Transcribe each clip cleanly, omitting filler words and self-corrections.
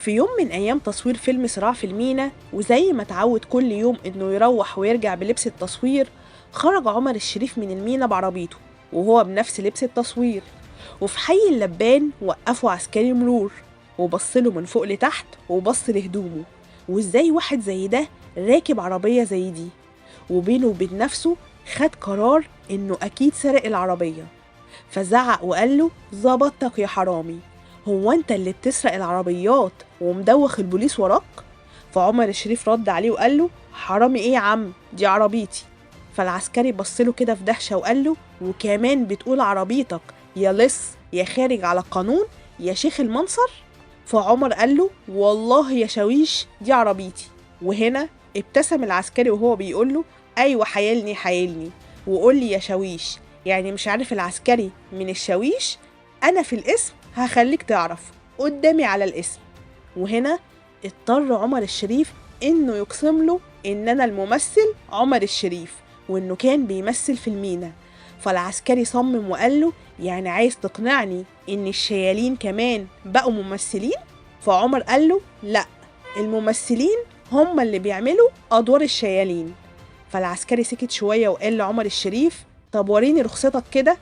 في يوم من أيام تصوير فيلم صراع في المينا، وزي ما اتعود كل يوم إنه يروح ويرجع بلبس التصوير، خرج عمر الشريف من المينا بعربيته وهو بنفس لبس التصوير. وفي حي اللبان وقفوا عسكري مرور وبصله من فوق لتحت وبص لهدومه، وإزاي واحد زي ده راكب عربية زي دي؟ وبينه وبين نفسه خد قرار إنه أكيد سرق العربية، فزعق وقال له: ظبطتك يا حرامي، هو أنت اللي بتسرق العربيات ومدوخ البوليس وراك؟ فعمر الشريف رد عليه وقال له: حرامي إيه يا عم، دي عربيتي. فالعسكري بصله كده في دهشة وقال له: وكمان بتقول عربيتك يا لص يا خارج على القانون يا شيخ المنصر؟ فعمر قال له: والله يا شاويش دي عربيتي. وهنا ابتسم العسكري وهو بيقول له: أيوة حيلني حيلني، وقول لي يا شاويش، يعني مش عارف العسكري من الشاويش؟ أنا في الاسم هخليك تعرف، قدامي على الاسم. وهنا اضطر عمر الشريف إنه يقسم له إن أنا الممثل عمر الشريف، وإنه كان بيمثل في المينا. فالعسكري صمم وقال له: يعني عايز تقنعني إن الشيالين كمان بقوا ممثلين؟ فعمر قال له: لا، الممثلين هم اللي بيعملوا أدوار الشيالين. فالعسكري سكت شوية وقال لعمر الشريف: طب وريني رخصتك كده.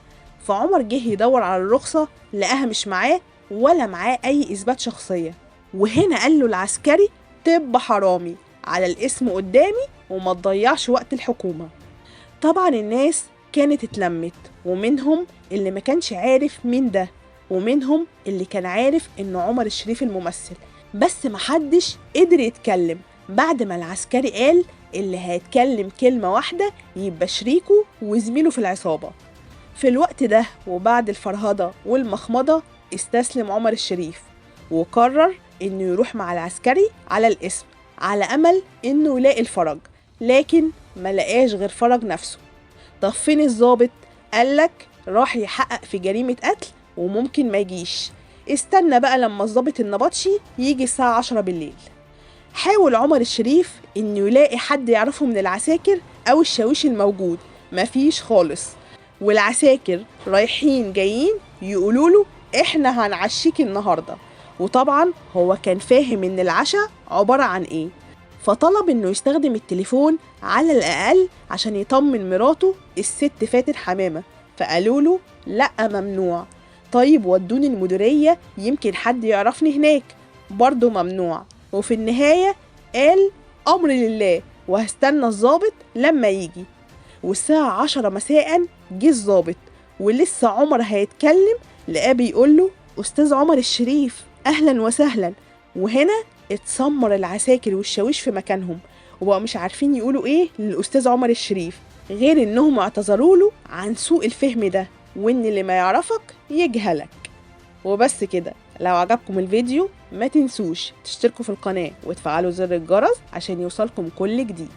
فعمر جه يدور على الرخصة لقاها مش معاه ولا معاه أي إثبات شخصية. وهنا قال له العسكري: طب حرامي، على الاسم قدامي وما تضيعش وقت الحكومة. طبعا الناس كانت اتلمت، ومنهم اللي ما كانش عارف مين ده، ومنهم اللي كان عارف إنه عمر الشريف الممثل، بس محدش قدر يتكلم بعد ما العسكري قال اللي هيتكلم كلمة واحدة يبقى شريكه وزميله في العصابة. في الوقت ده وبعد الفرهدة والمخمضة استسلم عمر الشريف وقرر إنه يروح مع العسكري على الاسم على أمل إنه يلاقي الفرج، لكن ما لقاش غير فرج نفسه. طب فين الظابط؟ قالك راح يحقق في جريمة قتل وممكن ما يجيش، استنى بقى لما الظابط النبطشي يجي الساعة 10 بالليل. حاول عمر الشريف إنه يلاقي حد يعرفه من العساكر أو الشاويش الموجود، مفيش خالص، والعساكر رايحين جايين يقولوا له إحنا هنعشيك النهاردة، وطبعا هو كان فاهم إن العشاء عبارة عن إيه، فطلب إنه يستخدم التليفون على الأقل عشان يطمن مراته الست فاتن حمامة، فقالوا له لأ ممنوع. طيب ودوني المديرية يمكن حد يعرفني هناك، برضه ممنوع. وفي النهاية قال أمر لله وهستنى الظابط لما يجي. والساعة 10 مساء جه الظابط، ولسه عمر هيتكلم لقاه بيقول له: أستاذ عمر الشريف أهلا وسهلا. وهنا اتسمر العساكر والشاويش في مكانهم وبقوا مش عارفين يقولوا ايه للأستاذ عمر الشريف، غير انهم اعتذروا له عن سوء الفهم ده، وان اللي ما يعرفك يجهلك. وبس كده، لو عجبكم الفيديو ما تنسوش تشتركوا في القناة وتفعلوا زر الجرس عشان يوصلكم كل جديد.